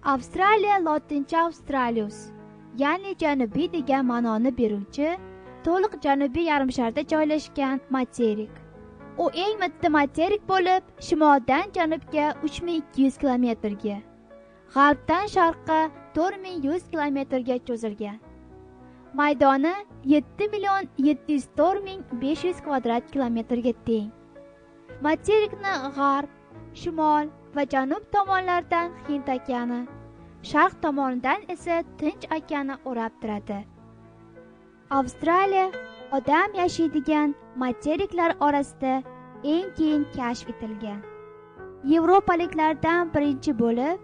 Avstraliya lotincha Australius, ya'ni janubiy degan ma'noni beruvchi to'liq janubiy yarimsharda joylashgan materik. U eng mitti materik bo'lib, shimoldan janubga 3200 kilometrga, g'arbdan sharqqa 4100 kilometrga cho'zilgan. Maydoni 7 704 500 kvadrat kilometrga teng. Materikni g'arb, shimol va janub tomonlardan Hind okeani, sharq tomonidan esa Tinch okeani o'rab turadi. Avstraliya odam yashaydigan materiklar orasida eng keyin kashf etilgan. Yevropaliklardan birinchi bo'lib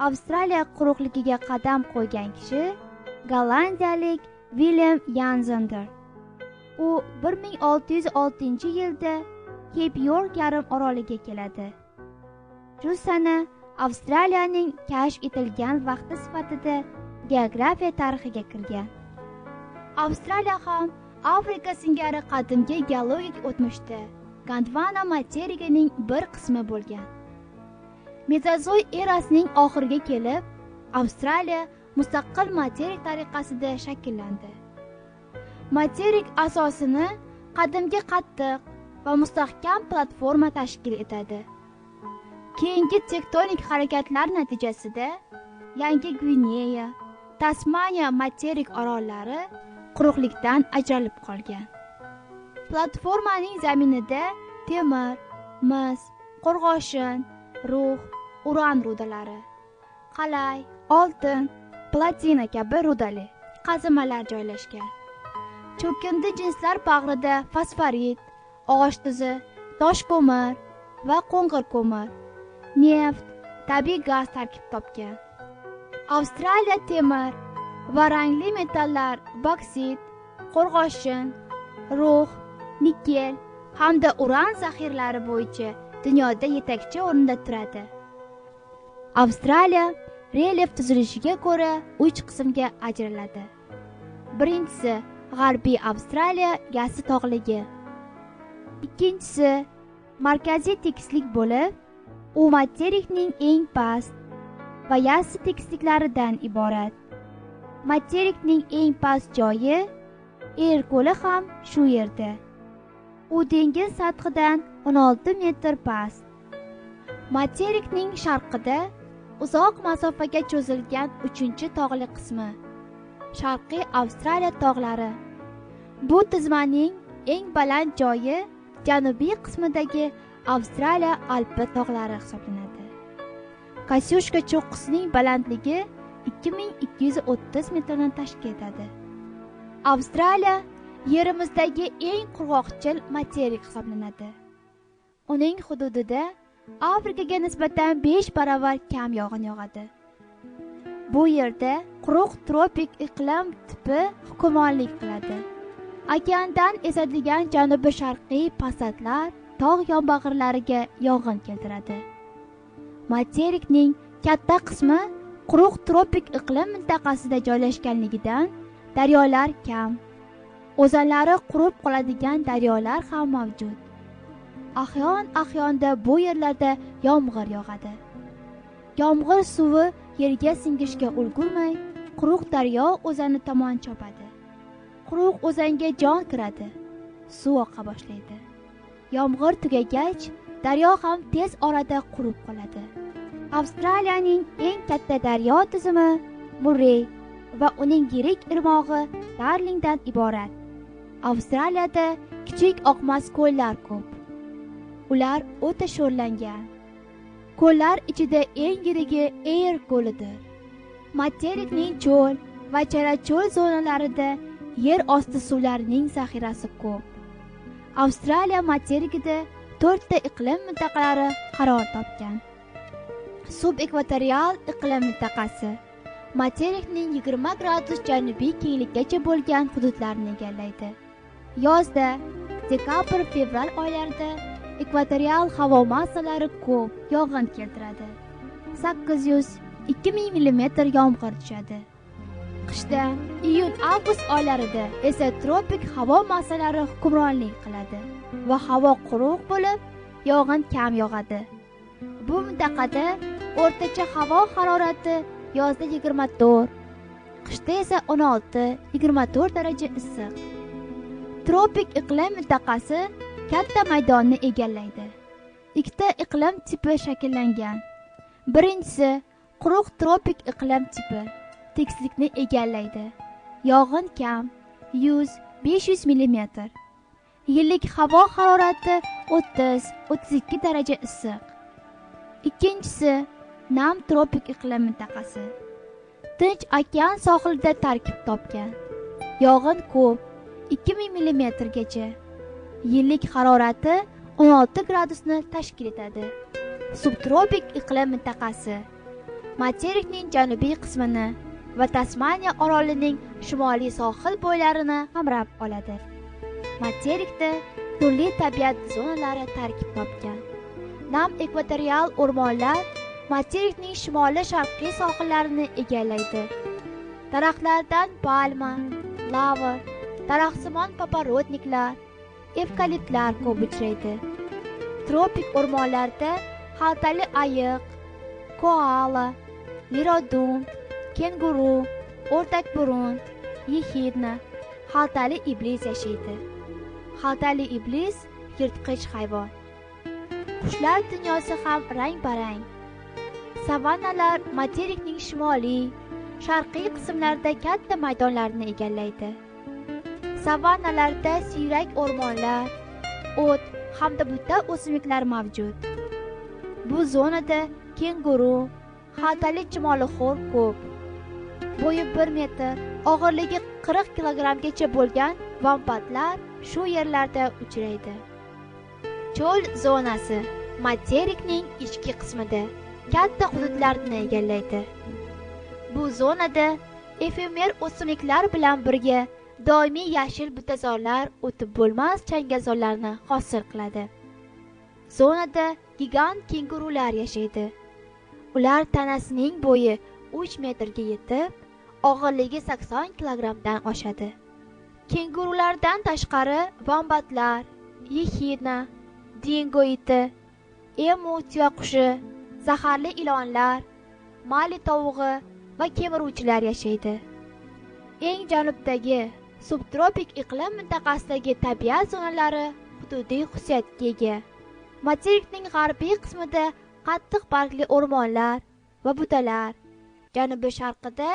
Avstraliya quruqligiga qadam qo'ygan kishi gollandiyalik Willem Jansendir. U 1606-yilda Cape York yarim oroliga keladi. Shu sana Avstraliyaning kashf etilgan vaqti sifatida geografiya tarixiga kirgan. Avstraliya ham Afrika singari qadimgi geologik o'tmishda Gondvana materigining bir qismi bo'lgan. Mezozoy erasining oxiriga kelib, Avstraliya mustaqil materik tariqasida shakllandi. Materik asosini qadimgi qattiq va mustahkam platforma tashkil etadi. Keyingi tektonik harakatlar natijasida Yangi Gvineya, Tasmaniya materik orollari quruqlikdan ajralib qolgan. Platformaning zaminida temir, mis, qo'rg'oshin, rux, uran rudalari, qalay, oltin, platina kabi rudali qazilmalar joylashgan. Cho'kindi jinslar bag'rida fosforit, og'och tuzi, tosh ko'mir va qo'ng'ir ko'mir, neft, tabiiy gaz tarkib topgan. Avstraliya temir va rangli metallar boksit, qo'rg'oshin, rux, nikel hamda uran zaxiralari bo'yicha dunyoda yetakchi o'rinda turadi. Avstraliya relyef tuzilishiga ko'ra 3 qismga ajraladi. Birinchisi G'arbiy Avstraliya yassi tog'ligi. Ikkinchisi markaziy tekislik bo'lib, u materikning eng past va yassi tekisliklaridan iborat. Materikning eng past joyi Eyr ko'li ham shu yerda. U dengiz sathidan 16 metr past. Materikning sharqida uzoq masofaga cho'zilgan 3-tog'li qismi Sharqiy Avstraliya tog'lari. Bu tizmaning eng baland joyi janubiy qismidagi Avstraliya Alpi tog'lari hisoblanadi. Kosciuszko cho'qqisining balandligi 2230 metrni tashkil etadi. Avstraliya yerimizdagi eng qurg'oqchil materik hisoblanadi. Uning hududida Afrikaga nisbatan 5 barobar kam yog'in yog'adi. Bu yerda quruq tropik iqlim tipi hukmronlik qiladi. Okeandan esadigan janubi-sharqiy passatlar tog' yonbag'irlariga yog'in keltiradi. Materikning katta qismi quruq tropik iqlim mintaqasida joylashganligidan daryolar kam. O'zanlari qurib qoladigan daryolar ham mavjud. Ahyon-ahyonda bu yerlarda yomg'ir yog'adi. Yomg'ir suvi yerga singishga ulgurmay, quruq daryo o'zani tomon chopadi. Quruq o'zanga jon kiradi, suv oqa boshlaydi. Yomg'ir tugagach, daryo ham tez orada qurib qoladi. Avstraliyaning eng katta daryo tizimi Murray va uning yirik irmog'i Darlingdan iborat. Avstraliyada kichik oqmas ko'llar ko'p. Ular o'ta sho'rlangan. Ko'llar ichida eng yirigi Eyr ko'lidir. Materikning cho'l va chalacho'l zonalarida yer osti suvlarining zaxirasi ko'p. Avstraliya materikida 4 ta iqlim mintaqalari qaror topgan. Subekvatorial iqlim mintaqasi materikning 20 gradus janubiy kenglikkacha bo'lgan hududlarni egallaydi. Yozda dekabr-fevral oylarida ekvatorial havo massalari ko'p yog'in keltiradi. 800-2000 mm yomg'ir tushadi. Qishda iyun-avgust oylarida esa tropik havo massalari hukmronlik qiladi va havo quruq bo'lib, yog'in kam yog'adi. Bu mintaqada O'rtacha havo harorati yozda 24, qishda esa 16-24 daraja issiq. Tropik iqlim mintaqasi katta maydonni egallaydi. Ikkita iqlim tipi shakllangan. Birinchisi quruq tropik iqlim tipi, tekislikni egallaydi. Yog'in kam, 100-500 mm. Yillik havo harorati 30-32 daraja issiq. Ikkinchisi nam tropik iqlim mintaqasi. Tinch okean sohilida tarkib topgan. Yog'in ko'p, 2000 mm gacha. Yillik harorati 16 gradusni tashkil etadi. Subtropik iqlim mintaqasi materikning janubiy qismini va Tasmaniya orolining shimoliy sohil bo'ylarini qamrab oladi. Materikda turli tabiat zonalari tarkib topgan. Nam ekvatorial o'rmonlar materikning shimoli-sharqiy sohillarini egallaydi. Daraxtlardan palma, lavr, daraxtsimon paporotniklar, evkaliptlar ko'p uchraydi. Tropik o'rmonlarda xaltali ayiq, koala, lirodum, kenguru, o'rtakburun, yexidna, xaltali iblis yashaydi. Xaltali iblis yirtqich hayvon. Qushlar dunyosi ham rang-barang. Savannalar materikning shimoliy, sharqiy qismlarida katta maydonlarni egallaydi. Savannalarda siyrak o'rmonlar, o't hamda buta o'simliklar mavjud. Bu zonada kenguru, xaltali chumolixo'r ko'p. Bo'yi 1 metr, og'irligi 40 kilogrammgacha bo'lgan vombatlar shu yerlarda uchraydi. Cho'l zonasi materikning ichki qismida katta hududlarni egallaydi. Bu zonada efemer o'simliklar bilan birga doimiy yashil butazorlar o'tib bo'lmas changalzorlarni hosil qiladi. Zonada gigant kengurular yashaydi. Ular tanasining bo'yi 3 metrga yetib, og'irligi 80 kilogrammdan oshadi. Kengurulardan tashqari vombatlar, yexidna, dingo iti, emu tuyaqushi, zaharli ilonlar, mali tovug'i va kemiruvchilar yashaydi. Eng janubdagi subtropik iqlim mintaqasidagi tabiat zonalari hududiy xususiyatga ega. Materikning g'arbiy qismida qattiq bargli o'rmonlar va butalar, janubi sharqida